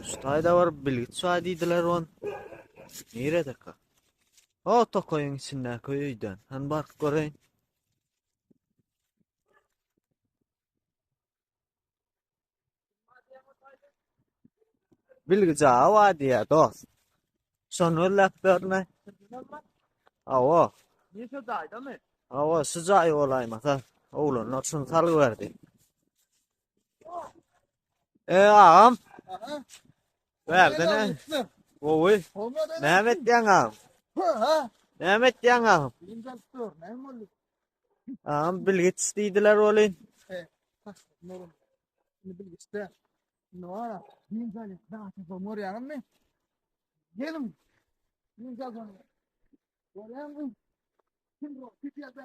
Şu taýda bir bilgiç bar diýdiler on. Niredeka? O tokaýyň içindäki öýden. Hany baryp göreýin. Bilgiç aga bar diýýär dost. Şony gözläp ýörün-aý. Hawa. Niye şu jaýdamy? Hawa, şu jaý bolaýmasa. Oglanlar şuny salgy berdi. E agam. Aha. Bärde ne? Gowy. Näme etýäň agam? Ha. Näme etýäň agam? Bilim alyp dur. Näme boldy? Agam bilgiç diýdiler welin. E, nurun. Indi bilgiç däl. Indi bar. Bilim alyp, daha çok görýäňmi? Geliň. Bilim alyp. Görýäňmi? Kim bu? Kim ýerde?